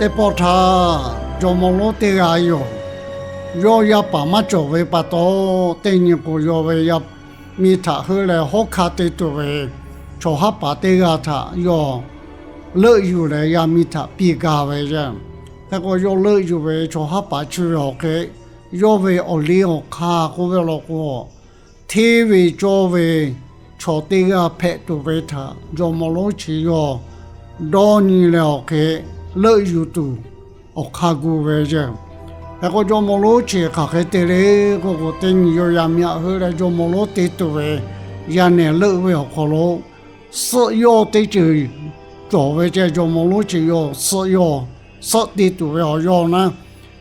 Teˇ pawˆ htaˇ, jawˇmawˇ lonˉ teˇ g'aˇ yoˬ. Yawˇ yaˇ paˍ maˇ cawˬ ve pa taw, teˇ nyi k'o, yawˇ ve yaˇ miˇ htaꞈ heuˆ leh hawˉ hkanˇ te tuˬ ve chaw haˉ paˍ teˇ g'aˇ htaꞈ yawˇ leuˆ yuˬ leh yaˇ miˇ htaꞈ piˇ gaˇ ve yoˬ. Hk'e k'o, yawˇ leuˆ yuˬ ve chaw haˉ paˍ chi ve awˬ hk'e, yawˇ ve awˬ liˇ awˬ hk'aˇ k'oˆ ve law k'o, hteˇ ve cawˇ ve chaw teˇ g'aˇ hpehꞈ tuˬ ve htaꞈ jawˇmawˇ lonˉ chi yawˇ dawˇ nyi leh awˬ hk'e leuˆ yuˬ tuˬ awˬ hk'aˇ gu ve yoˬ. Hk'e k'o, jawˇmawˇ lonˉ chi hk'aˬ hk'e te le k'oˆ k'o, teˇ nyi yawˇ yaˇ miˇ htaꞈ heuˆ leh jawˇmawˇ lonˉ te tuˬ ve yaˇ nehˬ leuˆ ve awˬ hk'aw lo suhˆ yawˇ teˇ ceuˬ cawˬ ve ceh, jawˇmawˇ lonˉ chi yawˇ suhˆ yawˇ, suhˆ te tuˬ ve awˬ yawˇ naˉ.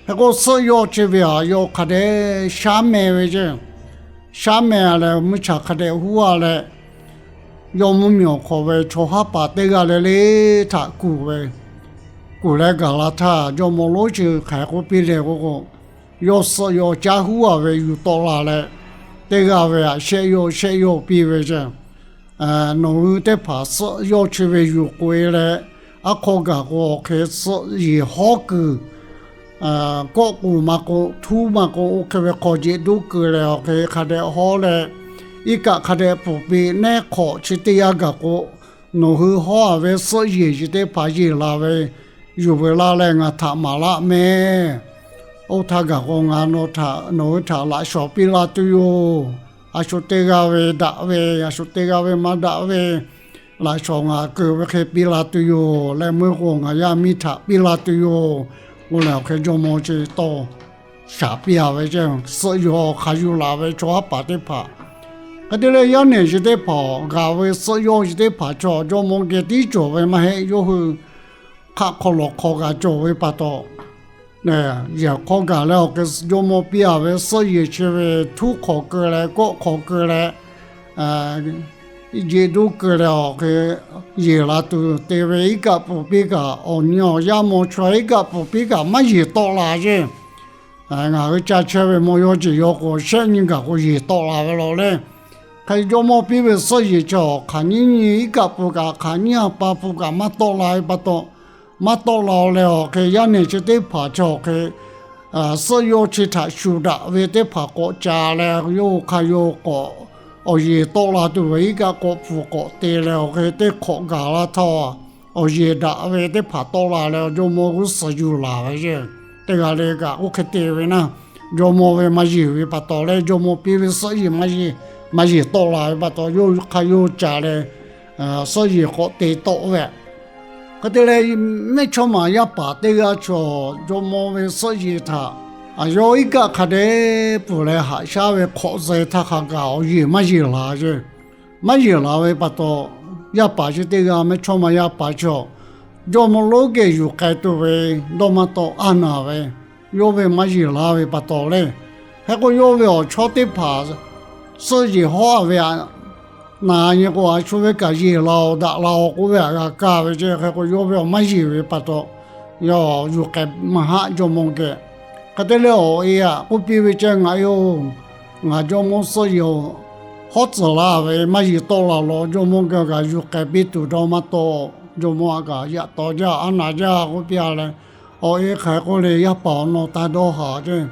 Hk'e k'o, suhˆ yawˇ chi ve htaꞈ yawˇ hk'a dehꞈ shaˉ meh ve ceh, shaˉ meh leh mvuhˇ chaw hk'a dehꞈ huˉ a leh, yawˇ mvuhˇmiˬ awˬ hk'aw ve chaw haˉ paˍ teˇ g'aˇ le le htaꞈ kuˬ ve, kuˬ leh gaˬ la htaˇ, jawˇmawˇ lonˉ chi hk'aˬ hk'e k'oˆ piˇ le k'oˆ k'o, yawˇ suhˆ yawˇ caˇ huˉ a ve yuˬ tawˆ la leh, teˇ g'aˇ ve htaꞈ shehˆ yawˇ shehˆ yawˇ piˇ ve ceh, nawˬ hui teˇ hpaˍ suhˆ yawˇ chi ve yuˬ k'oꞈ e leh, aˉ hk'aw gaˬ k'o, awˬ hk'e suhˆ yeˬ hawˉ kuiˬ, kawˆ k'oˍ maˇ k'o, htuˉ maˇ k'o, oˇ hk'e ve hk'aw jeꞈ duˉ keu leh, awˬ hk'e hk'a dehꞈ hawˉ leh, iˉ kaˆ hk'a dehꞈ pfuhˍ piˇ nehˉ hk'awꞈ chi teˇ yanˇ gaˬ k'o, nawˬ hui hawˉ a ve suhˆ yeˬ chi teˇ hpaˍ yeˬ la ve yuˬ ve laˇ leh ngaˬ htaꞈ maˍ laˆ meh. Oˇ htaˇ gaˬ k'o, ngaˬ nawˬ htaꞈ, nawˬ hui htaꞈ laꞈ shawnˍ piˇ la tuˬ yoˬ. A shu teˇ g'aˇ ve daꞈ ve, a shu teˇ g'aˇ ve maˇ daꞈ ve, laꞈ shawnˍ ngaˬ keu ve hk'e piˇ la tuˬ yoˬ. Leh meuˇ k'o, ngaˬ yaˇ miˇ htaꞈ piˇ la tuˬ yoˬ. K'oˆ leh, awˬ hk'e jawˇmawˇ chi tawˇ shaˍ piˇ a ve ceh, suhˆ yawˇ hk'a yuˬ laˬ ve chaw haˉ paˍ teˇ hpaˍ. Hk'e te leh, yaˇ nehˬ chi teˇ hpaˍ, gaˬ ve suhˆ yawˇ chi teˇ hpaˍ chaw jawˇmawˇ geh tiˉ cawˬ ve maˇ heˆ. Yawˇ hui hk'aˆ hk'aw lawˬ hk'aw g'a cawˬ ve pa taw, yaꞈ hk'aw gaˬ leh awˬ hk'e jawˇmawˇ piˇ a ve suhˆ yeˬ chi ve htuˉ hk'aw keu leh, kawˆ hk'aw keu leh, jeꞈ duˉ keu leh awˬ hk'e yeˬ la tuˬ te ve, iˉ kaˆ pfuhˍ piˇ kaꞈ, awˬ nyi awˬ yaˇ maw chaw iˉ kaˆ pfuhˍ piˇ kaꞈ maˇ yeˬ tawˆ la ceˇ. Ngaˬ hui ca chehˇ ve maw yaw ceˬ yaw k'o, shehˆ nyi gaˬ k'o yeˬ tawˆ la ve law le. Hk'e jawˇmawˇ piˇ ve suhˆ yeˬ chi awˬ hk'aˬ nyiˉ nyi iˉ kaˆ pfuhˍ kaꞈ, hk'aˬ nyiˉ a pa pfuhˍ kaꞈ maˇ tawˆ la ve pa taw, maˇ tawˆ la leh awˬ hk'e yaˇ nehˬ chi teˇ hpaˍ chi awˬ hk'e suhˆ yawˇ chi htaꞈ shuˍ daꞈ ve teˇ hpaˍ k'awꞈ ca leh, yawˇ hui hk'a yawˇ k'awꞈ awˬ yeˬ tawˆ la tuˬ ve, iˉ kaˆ k'awꞈ pfuhˍ k'awꞈ te leh awˬ hk'e teˇ hk'awꞈ gaˬ la htaˇ, awˬ yeˬ daꞈ ve teˇ hpaˍ tawˆ la leh jawˇmawˇ g'uˇ suhˍ yuˬ laˬ ve ceˇ. Teˇ g'aˇ le kaꞈ oˇ hk'e te ve naˉ, jawˇmawˇ ve maˇ yeˬ ve pa taw leh, jawˇmawˇ piˇ ve suhˆ yeˬ maˇ yeˬ, maˇ yeˬ tawˆ la ve pa taw, yawˇ hui hk'a yawˇ ca leh suhˆ yeˬ k'awꞈ te tawˆ ve. Hk'e te leh, mehˇchawˇma yaˇ paˍ teˇ g'aˇ chaw jawˇmawˇ ve suhˆ yeˬ htaꞈ yawˇ iˉ kaˆ hk'a dehꞈ pfuhˍ leh haꞈ shaˉ ve hk'awꞈ zeh htaˇ hk'a gaˬ awˬ yeˬ maˇ yeˬ la ceˇ. Maˇ yeˬ la ve pa taw, yaˇ paˍ chi teˇ g'aˇ mehˇchawˇma yaˇ paˍ chaw jawˇmawˇ lonˉ geh yuˬ k'ai tuˬ ve dawˇ maˇ tawˆ aˉ naˍ ve, yawˇ ve maˇ yeˬ la ve pa taw le. Hk'e k'o, yawˇ ve awˬ chawˇ teˇ hpaˍ suhˆ yeˬ hawˉ a ve aꞈ naˍ nyi k'o, a shu ve kaꞈ yeˬ la-oˬ daꞈ la-oˬ k'oˆ ve htaꞈ g'a kaˇ ve ceˇ. Hk'e k'o, yawˇ ve awˬ maˇ yeˬ ve pa taw, yawˇ yuˬ k'ai maˇ haˆ jawˇmawˇ geh. Hk'e te leh, awˬ e aꞈ k'oˆ piˇ ve ceˇ, Ngaˬ e-oˬ, ngaˬ jawˇmawˇ suhˆ yeˬ hawˉ tcuhˍ la ve maˇ yeˬ tawˆ la law, jawˇmawˇ geh kaꞈ yuˬ k'ai piˇ tuˬ dawˇ maˇ tawˆ. Jawˇmawˇ aꞈ kaꞈ yaꞈ taw jaˇ aˉ naˍ jaˇ k'oˆ piˇ a leh, awˬ e hk'aˬ hk'e k'oˆ le, yaˇ paˍ awˬ nawˬ taˇ dawˇ haˍ ceˇ.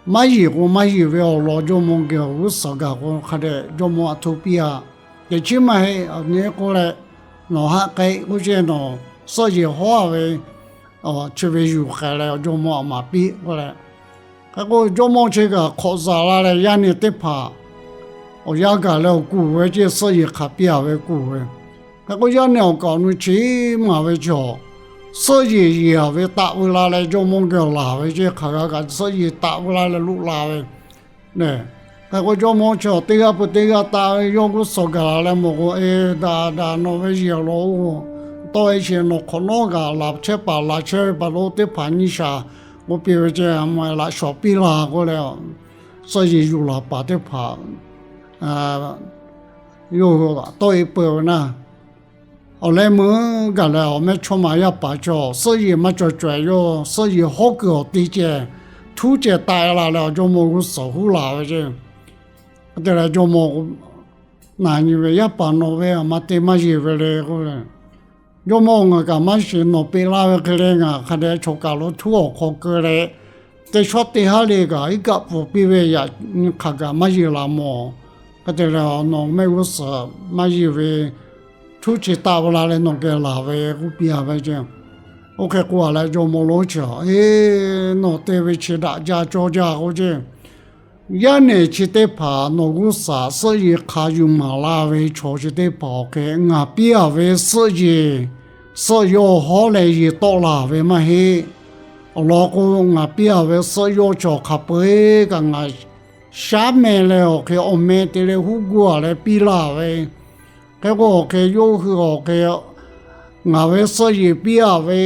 Maˇ yeˬ k'o maˇ yeˬ ve awˬ lawn jawˇmawˇ geh awˬ g'uˇ suhˍ gaˬ k'o hk'a dehꞈ jawˇmawˇ aꞈ hto piˇ a. Teꞈ chiˉ maˇ heˆ, a nyi k'oˆ leh, nawˬ haˆ k'ai k'oˆ ceˇ, nawˬ suhˆ yeˬ hawˉ a ve chi ve yuˬ k'ai leh jawˇmawˇ aꞈ maˍ piˇ k'oˆ leh. Hk'e k'o, jawˇmawˇ chi kaꞈ hk'awꞈ zaˍ la leh yaˇ nehˬ teˇ hpaˍ awˬ yanˇ gaˬ leh awˬ kuˬ ve ceˇ, suhˆ yeˬ hk'aˬ piˇ a ve kuˬ ve. Hk'e k'o, yaˇ nehˬ awˬ kaˍ awˬ nu chi maˍ ve chaw, suhˆ yeˬ yeˬ a ve taˆ veu la leh jawˇmawˇ geh laˬ ve ceˇ, hk'aˬ g'a kaꞈ suhˆ yeˬ taˆ veu la leh loꞈ la ve Hk'e k'o, jawˇmawˇ chi teˇ g'aˇ peuˬ teˇ g'aˇ taˆ ve yawˇ g'uˇ suhˍ gaˬ la leh mawˬ k'o, E, daꞈ daꞈ nawˬ ve yeˬ awˬ lawn oˬ, tawˇ e sheˍ nawˬ hk'awꞈ nawˉ kaꞈ laˬ chehˇ paˍ laˬ chehˇ ve pa taw teˇ hpaˍ nyi shaˍ k'oˆ piˇ ve ceˇ, a ma laꞈ shawnˍ piˇ la k'oˆ leh, suhˆ yeˬ yuˬ laˬ paˍ teˇ hpaˍ yawˇ hui tawˇ e peuˬ ve naˉ. Awˬ leh meuˬ gaˬ leh awˬ mehˇchawˇma yaˇ paˍ chaw suhˆ yeˬ maˇ cawˬ cawehˬ yawˇ suhˆ yeˬ hawˉ kuiˬ awˬ te ceh htuˉ ceh taˆ e la leh awˬ jawˇmawˇ g'uˇ suhˍ huˉ laˬ ve ceˇ. Hk'e te leh jawˇmawˇ naˬ nyi ve, Yaˇ paˍ nawˬ ve aˬ ma te maˇ yeˬ ve le k'oˆ ve, Jawˇmawˇ-oˬ, ngaˬ kaꞈ maˇ shiˍ, nawˬ peꞈ laˇ ve hk'e leh ngaˬ hk'a dehꞈ chaw kaˬ lo htuˉ awˬ hk'aw keu leh, teˇ shawˉ teˇ haˉ le kaꞈ iˉ kaˆ pfuhˍ piˇ ve yaꞈ nyi hk'aˬ kaꞈ maˇ yeˬ laˬ mawˬ. Hk'e te leh nawˬ mehˆ g'uˇ suhˍ maˇ yeˬ ve, htuˉ chi taˆ ve la leh nawˬ geh laˬ ve k'oˆ piˇ a ve ceˇ. Oˇ hk'e k'oˆ a leh jawˇmawˇ lonˉ chi, Eˬ, nawˬ te ve chi daꞈ jaˇ cawˇ jaˇ k'oˆ ceˇ. Yaˇ nehˬ chi teˇ hpaˍ nawˬ g'uˇ suhˍ suhˆ yeˬ hk'a yuˬ maˍ la ve chaw chi teˇ hpaˍ awˬ hk'e ngaˬ piˇ a ve suhˆ yeˬ, suhˆ yawˇ hawˉ leh yeˬ tawˆ laˬ ve maˇ heˆ. Awˬ lawn k'o, ngaˬ piˇ a ve suhˆ yawˇ chi awˬ hk'a peu-eˬ kaꞈ ngaˬ shaˉ meh leh awˬ hk'e awˬ meh te leh huˉ guˇ a leh piˇ laˬ ve. Hk'e k'o, awˬ hk'e yawˇ hui awˬ hk'e ngaˬ ve suhˆ yeˬ piˇ a ve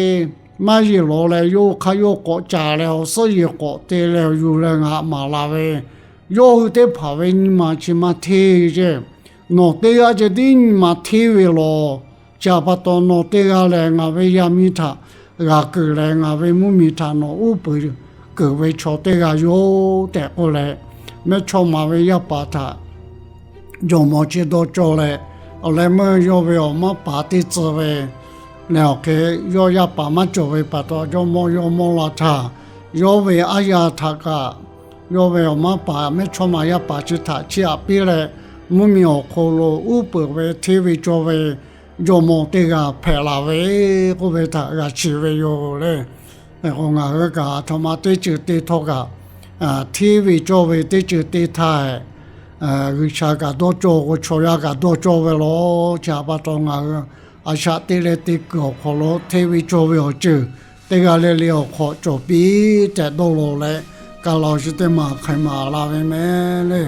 maˇ yeˬ law leh, yawˇ hk'aˇ yawˇ k'awꞈ caˍ leh awˬ suhˆ yeˬ k'awꞈ te leh yuˬ leh ngaˬ maˍ la ve, yawˇ hui teˇ hpaˍ ve nyi ma chi maˇ hteˇ ceˇ. Nawˬ teˇ g'aˇ ceh tiˉ nyi ma hteˇ ve law. Chi htaꞈ pa taw, nawˬ teˇ g'aˇ lehˬ ngaˬ ve yaˇ miˇ htaꞈ g'a keunˍ leh, ngaˬ ve mvuhˇmiˬ htaꞈ nawˬ uˉ peunˍ keunˍ ve chaw teˇ g'aˇ yoˬ tehꞈ k'oˆ leh, mehˇchawˇma ve yaˇ paˍ htaꞈ jawˇmawˇ chi dawˇ cawˇ leh, awˬ leh meuˇ yawˇ ve awˬ maˇ paˍ teˇ tcuh ve lehˬ, awˬ hk'e yawˇ yaˇ paˍ maˇ cawˬ ve pa taw, jawˇmawˇ yawˇ mawˇ la htaˇ, yawˇ ve aˉ yaˇ htaꞈ kaꞈ, yawˇ ve awˬ maˇ paˍ mehˇchawˇma yaˇ paˍ chi htaꞈ chiˇ aꞈ piˇ leh, mvuhˇmiˬ awˬ hk'aw lo uˉ peunˍ ve hteˇ ve cawˇ ve jawˇmawˇ teˇ g'aˇ hpehꞈ la ve k'oˆ ve htaꞈ g'a shiˍ ve yoˬ le. Ngaˬ hui kaꞈ aˬ htoꞈ ma teˇ ceuˬ te htawˇ kaꞈ, hteˇ ve cawˇ ve teˇ ceuˬ te htaˇ, G'uiˬsha kaꞈ dawˇ cawˇ k'o, chaw yaˇ kaꞈ dawˇ cawˇ ve law. Chi htaꞈ pa taw, ngaˬ hui a shaꞈ teꞈ leh te kuiˬ awˬ hk'aw lo hteˇ ve cawˇ ve awˬ ceuˬ teˇ g'aˇ le le awˬ hk'aw cawˬ piˇ tehꞈ dawˇ law leh, ka la awˬ shinˉ teˇ maˬ hk'ai maˍ la ve mehˍ le.